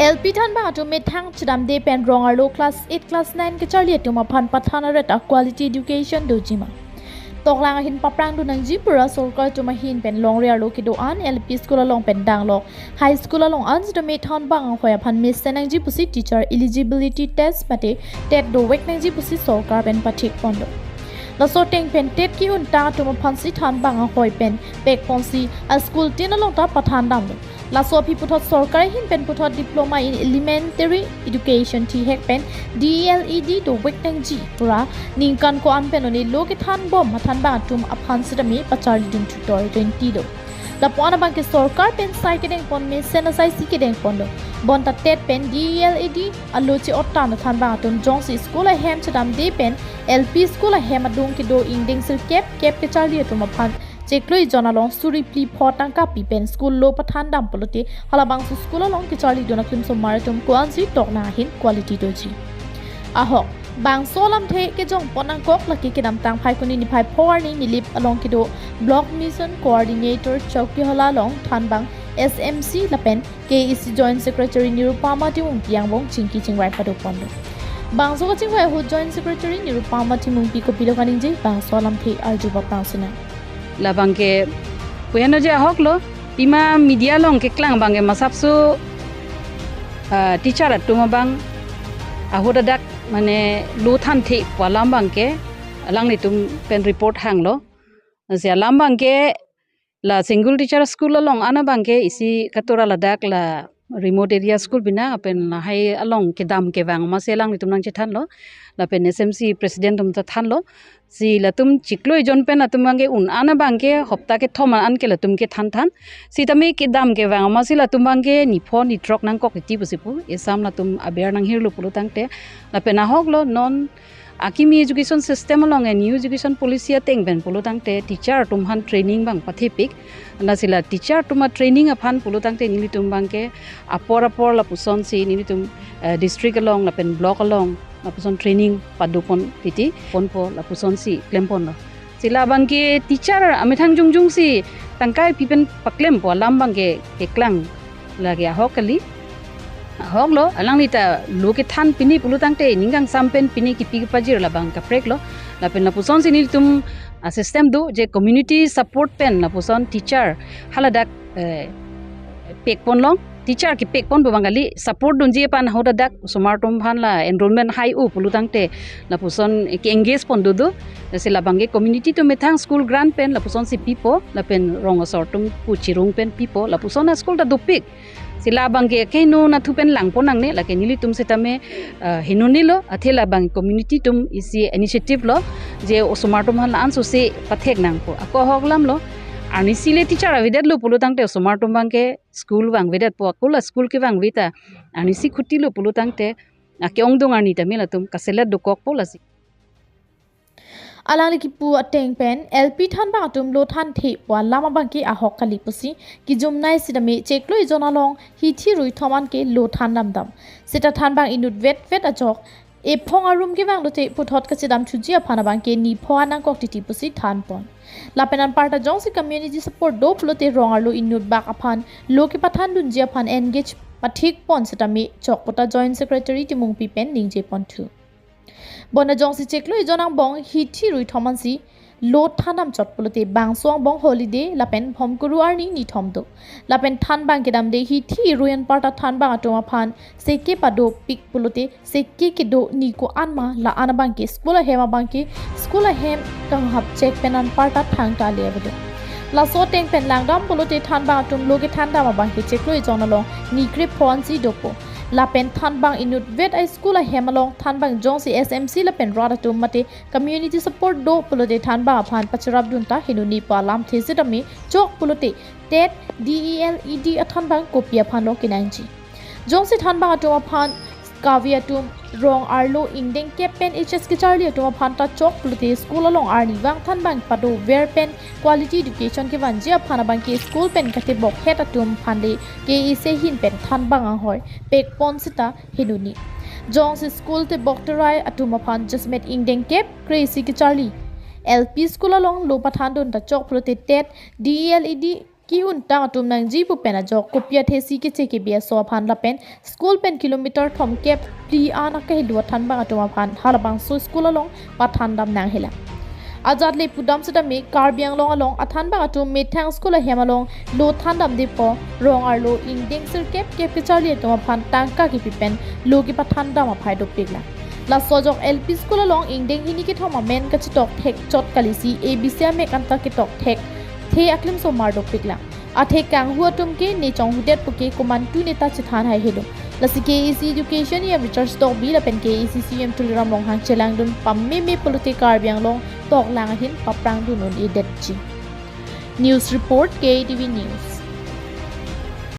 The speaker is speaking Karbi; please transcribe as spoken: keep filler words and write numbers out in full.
L P thanbang atum methang chedamde pen rong arlo class eight, class nine kecharli atum aphan pathan aret a quality education dojima. Toklang ahin paprang dun nangji pura sorkar atum ahin pen longri arlo kedo-an L P school along pen danglok high school along an sitame thanbang anghoi aphan mesen nangji pusi teacher eligibility test mate TET dovek nangji pusi sorkar pen pathik pon do. Laso ateng pen TET ke-un tang atum aphansi thanbang anghoi pen pekponsi a school tin along ta pathan damlo. Laso aphi puthot sorkar ahin pen puthot Diploma in Elementary Education thihek pen D E L E D dovek nangji pura ningkan ko-an pen one lo kethan bom mathanbang atum aphan sitame pacharli dun thutor twenty do. Lapu-an abangke sorkar pen sai kedeng pon mesen asai si kedeng pon do. Bonta TET pen D E L E D alo che-ot tang thanbang atum jongsi school ahem chedamde pen L P school ahem adung kedo ingdeng sirkep kep kecharli atum aphan chiklo ejon along suri phli pho tangka pi pen school lo pathan dam pulote halabangso school along kecharli dun aklimsomar atum ko-ansi toklang ahin quality doji. Ahok, bangso alamthe kejong pon nangkok lake kedamtang Phaikuni niphai pho arni Nilip along kedo Block Mission Coordinator Chowkihola along thanbang S M C lapen K A A C Joint Secretary Nirupama Timungpi angbong chingki chingvai pado pon do. Bangso kachingvai ahut Joint Secretary Nirupama Timungpi kopilo kaningje bangso alamthe arju paprang sinang. Labangke puyano je ahok lo, pima media along keklang abangke masapso, ah, teacher atum abang ahut adak mane lo thanthe pu alam abangke alanglitum pen report hanglo. Lasi alam abangke la single teacher school along an abangke isi katura ladak la remote area school bina lapen lahai along kedam kevang amatsi alanglitum nangchethanlo. Lapen S M C president atum ta thanlo. Si latum chiklo ejon pen atum abangke un an abangke hopta kethom an ke latum kethan than. Sitame kedam kevang amatsi latum abangke nipho nithrok nangkok titi pusi pu. Esam latum aber nanghirlo pulo tangte. Lapen ahok lo non akimi education system along a new education policy ateng pen pulo tangte teacher atum aphan training abang pathepik. Lasi la teacher atum a training aphan pulo tangte nelitum abangke apor apor lapusonsi nelitum, eh, district along lapen block along lapuson training pado pon titi ponpo lapusonsi klem ponlo. Si labangke teacher amethang jongjongsi tangkai pi pen paklem pu alam abangke keklang lake ahok kali. Ahok lo, alangli ta lo kethan pini pulo tangte ning kangsam pen pini kipi kepajir labang kaprek lo. Lapen lapusonsi nelitum a system do je community support pen lapuson teacher haladak, eh, pek pon long, teacher kepek pon pu abang kali, support dunji aphan ahut adak osomar atum aphan la enrollment hai-o pulo tangte lapuson ke-engage pon do do. Lasi labangke community atum methang school grant pen lapusonsi pipo lapen rong asor atum pu chirung pen pipo lapuson a school ta dopik. Si labangke keno nathu pen lang pon nangne lake nelitum sitame, eh, henoni lo athe labang community atum isi initiative lo je osomar atum aphan la-an sose pathek nangpo. Ako ahok alam lo, arnisi le teacher avedetlo pulo tangte osomar atum abangke school vangvedetpo, ako la school kevangve ta arnisi khuti lo pulo tangte ake-ongdung arni tame latum kaselet dokokpo lasi. Alangli kipu ateng pen L P thanbang atum lo thanthe pu alam abangke ahok kali pusi kijumnai sitame chiklo ejon along hithi rui thom an ke lo than damdam. Seta thanbang inut vetvet ajok ephong arum kevang lote puthot kachedam thuji aphan abangke nipho an nangkok titi pusi than pon. Lapen anparta jongsi community support do pulote rong arlo inut bak aphan lo kepathan dunji aphan engage pathik pon sitame chok puta Joint Secretary Timungpi pen ningje pon thu. Bonta jongsi chiklo ejon angbong hithi rui thom ansi lo than damchot pulote bangso angbong holiday lapen Bhomkuru arni nithom do. Lapen thanbang kedamde hithi rui anparta thanbang atum aphan seke padopik pulote seke kedo ni ko-an ma la-an abangke school ahem abangke school ahem kanghap chek pen anparta thangta le avedet. Laso ateng pen langdam pulote thanbang atum lo kethan dam abangke chiklo ejon along ni krepho ansi dopo. Lapen thanbang inut vet a school ahem along thanbang jongsi S M C lapen rat atum mate community support do pulote thanbang aphan pacharap dun ta henoni pu alamthe sitame chok pulote TET, D E L E D athanbang kopi aphan lo kenangji. Jongsi thanbang atum aphan kave atum rong arlo ingdeng kep pen H S kecharli atum aphan ta chok pulote school along arnivang thanbang padover pen quality education kevanji aphan abangke school pen katebok het atum aphan le K A A C ahin pen thanbang anghoi pek pon seta henoni. Jongsi school tebok terai atum aphan jasemet ingdeng kep kre-isi kecharli L P school along lo pathan dun ta chok pulote TET, D E L E D Ihuntang atum nangji pu pen ajok kopi athe si keche kebi aso aphan lapen school pen kilometer thomkep phli an akehelo athanbang atum aphan halabangso school along pathan dam nang hela. Ajat le pudam setame Karbi Anglong along athanbang atum methang school ahem along lo than damde pu rong arlo ingdeng sirkep kep kecharli atum aphan tangka kepi pen lo kepathan dam aphai dopiklang. Laso ajok L P school along ingdeng hini kethom amen kachetok thek chot kali si A B C amek anta ketok thek the aklim somar dopiklang. Athe kanghu atum ke ne chonghudet puke komantu neta chethan hai helo. Lasi K A A C Education E M Richard Tokbi lapen K A A C C E M Tuliram Ronghang chelangdun pameme pulote Karbi Anglong toklang ahin paprangdun un-edetji. News report, K A T V News.